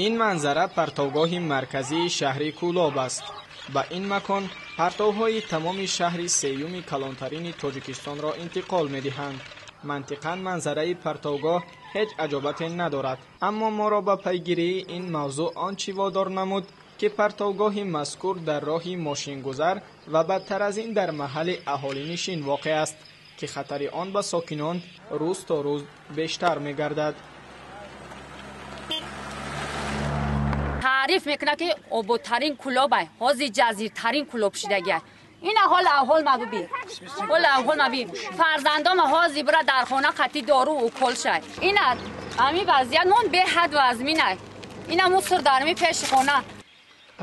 Ин манзара партовгоҳи марказии шаҳри Кӯлоб аст. Ба ин макон партовҳои тамоми шаҳри сеюми калонтарини Тоҷикистонро интиқол медиҳанд. Мантиқан манзараи партовгоҳ ҳеҷ аҷобате надорад, аммо моро ба пайгирии ин мавзӯъ он чӣ водор намуд, ки партовгоҳи мазкур дар роҳи мошингузар ва бадтар аз ин дар маҳалли аҳолинишин воқеъ аст, ки хатари он ба сокинон рӯз то рӯз бештар мегардад. Таъриф мекунад, ки ободтарин Кӯлобай, ҳозир ҷазиртарин Кӯлоб шидагиай. Ина ҳол аҳвол ма бибин, ҳол аҳвол ма бибин. Фарзандома ҳозир бира дар хона қатӣ дору укол шай. Ина ҳамин вазъият мон беҳад вазминай. Ина мусор дар ми пеши хона.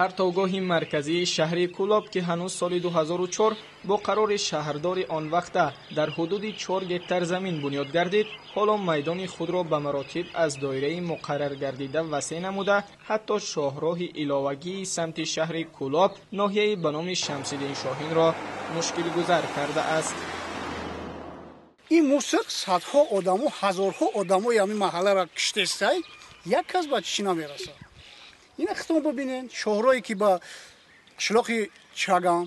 Партовгоҳи марказии шаҳри Кӯлоб, ки ҳанӯз соли 2004 бо қарори шаҳрдори он вақта дар ҳудуди 4 гектар замин бунёд гардид, ҳоло майдони худро ба маротиб аз доираи муқарраргардида васеъ намуда, ҳатто шоҳроҳи иловагии самти шаҳри Кӯлоб, ноҳияи ба номи Шамсиддин Шоҳинро мушкилгузар кардааст. Ин мусор садҳо одамо, ҳазорҳо одамои ҳамин маҳалларо киштестай, як кас ба чӣ намерасад. Ина хитон бибинед, шоҳрое ки ба қишлоқи Чаган,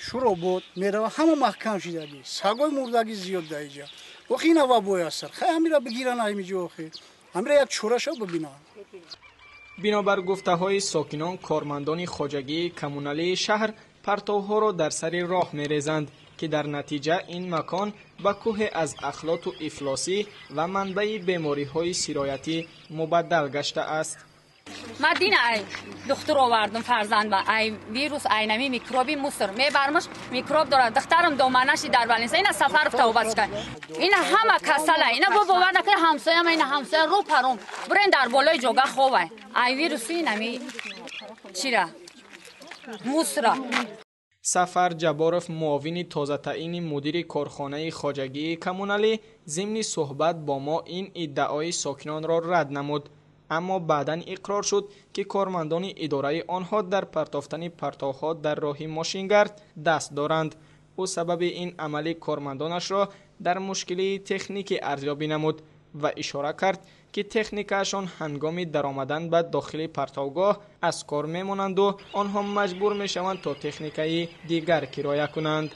Шӯробод мерава, ҳама маҳкам шидагӣ, сагои мурдагӣ зиёд дар иҷа. Охи ина вабои астар, хай ҳамира бигиран ҳамиҷо, охи ҳамира як чораша бибинанд. Бинобар гуфтаҳои сокинон, кормандони хоҷагии коммуналии шаҳр партовҳоро дар сари роҳ мерезанд, ки дар натиҷа ин макон ба кӯҳе аз ахлоту ифлосӣ ва манбаи бемориҳои сироятӣ мубаддал гаштааст. Ма дина ай духтур овардум фарзанд ба ай вирус, ай нами микроби мусор мебармаш, микроб дорад. Духтарам доманаши дар больница, ина Сафаров тавбат шикан, ина ҳама касала, ина бо бовар накунед, ҳамсояма, ина ҳамсоя рӯ парум бурен дар болои ҷога ховай ай вируси нами чира мусора. Сафар Ҷабборов, муовини тозатаъини мудири корхонаи хоҷагии коммуналӣ, зимни суҳбат бо мо ин иддаои сокинонро рад намуд, аммо баъдан иқрор шуд, ки кормандони идораи онҳо дар партофтани партовҳо дар роҳи мошингард даст доранд. Ӯ сабаби ин амали кормандонашро дар мушкилии техникӣ арзёбӣ намуд ва ишора кард, ки техникаашон ҳангоми даромадан ба дохили партовгоҳ аз кор мемонанду онҳо маҷбур мешаванд то техникаи дигар кироя кунанд.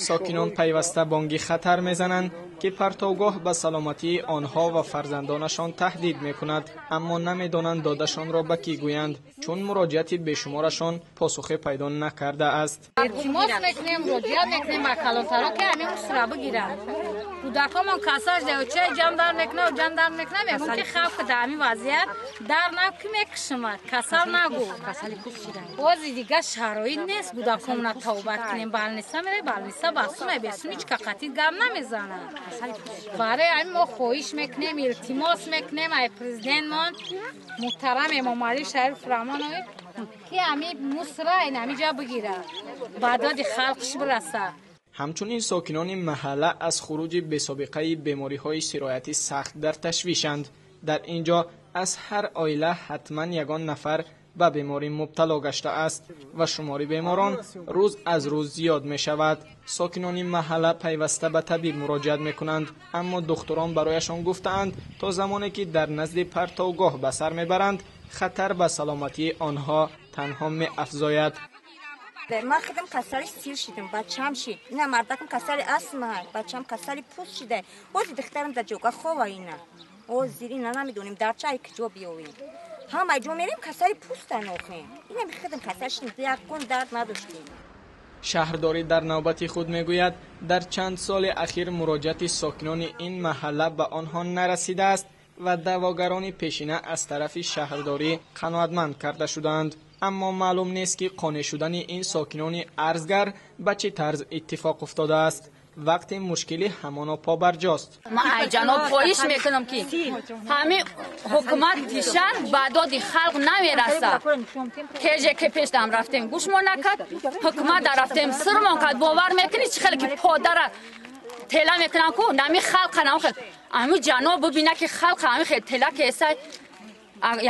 Сокинон пайваста бонги хатар мезананд, ки партовгоҳ ба саломатии онҳо ва фарзандонашон таҳдид мекунад, аммо намедонанд додашонро ба кӣ гӯянд, чун муроҷиати бешуморашон посухе пайдо накардааст. Илтимос мекунем, муроҷиат мекунем ба калонтаро, ки ҳамин мусора бигиранд. Кӯдакомон касаш даючаи ҷам дар мекунад, ҷам дар мекунад, мегӯм ки хавф дар ҳамин вазъият дар наб, ки мекушимад, касал нагӯ. Бози дигар шароит нест, кӯдакомона тавбат кунем, больница меравем, больница басуме, бесум ҳеҷ кақати гап намезанад. Барои ҳамин мо хоҳиш мекунем, илтимос мекунем ай президентмон муҳтарам Эмомалӣ Шариф Раҳмонович, ки ҳамин мусора ин ҳамин ҷо бигирад, ба доди халқш бирасад. Ҳамчунин сокинони маҳалла аз хуруҷи бесобиқаи бемориҳои сироятӣ сахт дар ташвишанд. Дар ин ҷо аз ҳар оила ҳатман ягон нафар ба беморӣ мубтало гаштааст ва шумори беморон рӯз аз рӯз зиёд мешавад. Сокинони маҳалла пайваста ба табиб муроҷиат мекунанд, аммо духтурон барояшон гуфтаанд, то замоне ки дар назди партовгоҳ ба сар мебаранд, хатар ба саломатии онҳо танҳо меафзояд. Ман худам касали сил шидам, бачам шид. Ина мардакам касали астма, бачам касали пӯст шида. Бози духтарам дар ҷога хова. Ина озир ина намедонем дар чай киҷо биёвем. Ҳама ҷо мерем, касали пӯстан. Охе ина худам касал шидем, якгон дард надоштем. Шаҳрдорӣ дар навбати худ мегӯяд, дар чанд соли ахир муроҷиати сокинони ин маҳалла ба онҳо нарасидааст ва даъвогарони пешина аз тарафи шаҳрдорӣ қаноатманд карда шудаанд, аммо маълум нест, ки қонеъ шудани ин сокинони арзгар ба чӣ тарз иттифоқ уфтодааст. Вақти мушкилӣ ҳамоно побарҷост. Ман ай ҷаноб хоҳиш мекунам, ки ҳамин ҳукумати шаҳр ба доди халқ намерасад. Кеже ки пешдам рафтем, гӯшмо накард, ҳукумат дар рафтем, сирмон кард. Бовар мекунӣ, чӣ хеле ки подара тела мекунам ку нами халқа намхел. Ҳамин ҷаноб бибина, ки халқа ҳамин хел тела кесай,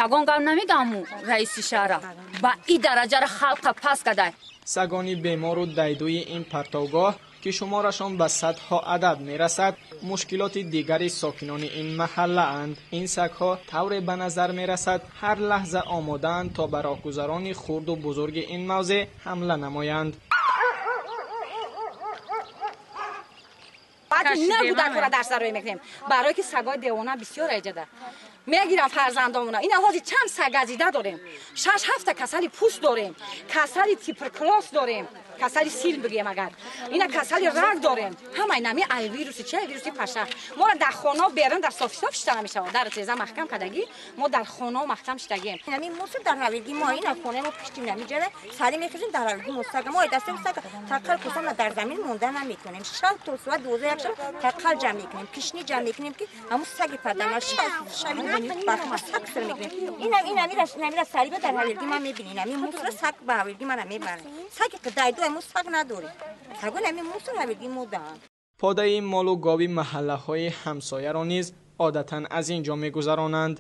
ягон гап намегаму раиси шаҳра ба и дараҷара халқа пас кадай. Сагони бемору дайдуи ин партовгоҳ ки шуморашон ба садҳо адад мерасад, мушкилоти дигари сокинони ин маҳаллаанд. Ин сагҳо тавре ба назар мерасад, ҳар лаҳза омодаанд то ба роҳгузарони хурду бузурги ин мавзеъ ҳамла намоянд. На кӯдакҳоро дарс дароӣ мекунем, барое ки сагои девона бисёр эҷада мегирам фарзандомона. Ина ҳозир чанд саг газида дорем, 6-7 касали пӯст дорем, касали туберкулоз дорем, касали сил бигем агар, ина касали раг дорем. Ҳамаи нами ай вируси чи вируси паша. Моро дар хона берун дар софисоф шита намешавад, дар теза маҳкам кардагӣ, мо дар хона маҳкам шидагем. Нами мусор дар ҳавлигӣ мо ина хонаи мо пишти нами ҷара сари мехезем дар ҳавлигӣ мо сага мо дастем сага тақал кусамна дар замин монда наметонем. Шаб то соат 12 як шаб тақал ҷамъ мекунем, кишни ҷамъ мекунем ки ҳамун саги падама шаб шаби бахма саг сир мекунем. Инам инамира сари ба дар ҳавлигӣ ма мебинем. Ами мусора саг ба ҳавлигӣ мана мебарад. Саги қидайду мо саг надорем. Сагон ами мусор ҳавлигӣ мо даҳанд. Подаи молу гови маҳаллаҳои ҳамсояро низ одатан аз ин ҷо мегузаронанд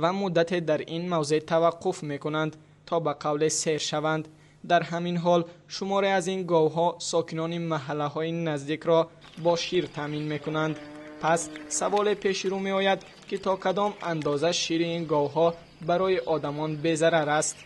ва муддате дар ин мавзеъ таваққуф мекунанд то ба қавле сер шаванд. Дар ҳамин ҳол шуморе аз ин говҳо сокинони маҳаллаҳои наздикро бо шир таъмин мекунанд. Пас саволе пеши рӯ меояд ки то кадом андоза шири ин говҳо барои одамон безарар аст.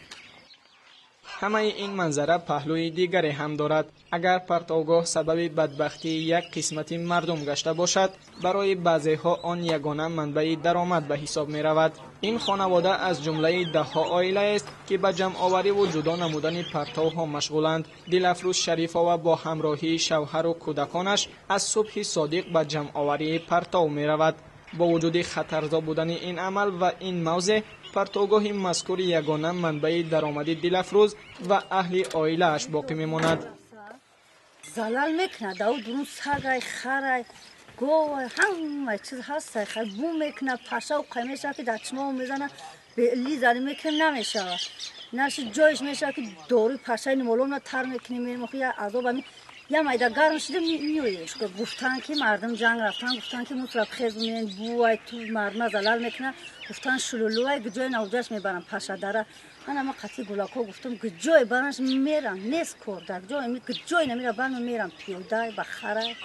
Ҳамаи ин манзара паҳлӯи дигаре ҳам дорад. Агар партовгоҳ сабаби бадбахтии як қисмати мардум гашта бошад, барои баъзеҳо он ягона манбаи даромад ба ҳисоб меравад. Ин хонавода аз ҷумлаи даҳҳо оилаест ки ба ҷамъовариву ҷудо намудани партовҳо машғуланд. Дилафрӯз Шарифова бо ҳамроҳии шавҳару кӯдаконаш аз субҳи содиқ ба ҷамъоварии партов меравад. Бо вуҷуди хатарзо будани ин амал ва ин мавзеъ, партовгоҳи мазкур ягона манбаи даромади Дилафрӯз ва аҳли оилааш боқӣ мемонад. Залал мекунад, ау дурун сагай, харай, говай, ҳамаи чиз ҳастай. Хай бу мекунад, пашау қай мешавад ки дар чишмао мезанад, лизари мекунем намешавад. Наши ҷоиш мешавад ки доруи пашаи нимоломна тар мекунем, мерем охи я азоб ами я майда гарм шуда меоем. Гуфтан ки мардум ҷанг рафтан, гуфтан ки мусра хез меен, бувай ту мардума залал мекунад, гуфтан шулулувай гуҷои навҷаш мебарам пашадара. Ана ма қатъи гулакҳо гуфтам гуҷои баранш мерам, нест кор дар ҷой, гуҷои намира барм мерам пиёда ба харай.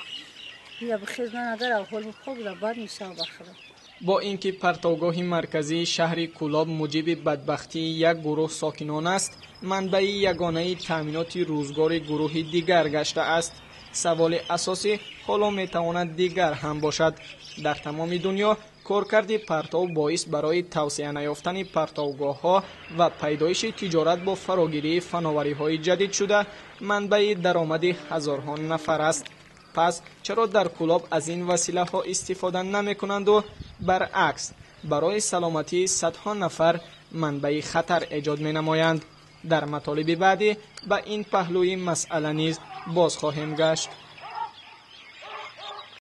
Я бихез ман агар авҳол бупок да бад мешава ба худо. Бо ин ки партовгоҳи марказии шаҳри Кӯлоб муҷиби бадбахтии як гурӯҳ сокинон аст, манбаи ягонаи таъминоти рӯзгори гурӯҳи дигар гаштааст. Саволи асосӣ ҳоло метавонад дигар ҳам бошад. Дар тамоми дунё коркарди партов боис барои тавсеа наёфтани партовгоҳҳо ва пайдоиши тиҷорат бо фарогирии фановариҳои ҷадид шуда, манбаи даромади ҳазорҳо нафар аст. Пас чаро дар Кӯлоб аз ин василаҳо истифода намекунанду баръакс барои саломатии садҳо нафар манбаи хатар эҷод менамоянд? Дар матолиби баъдӣ ба ин паҳлӯи масъала низ боз хоҳем гашт.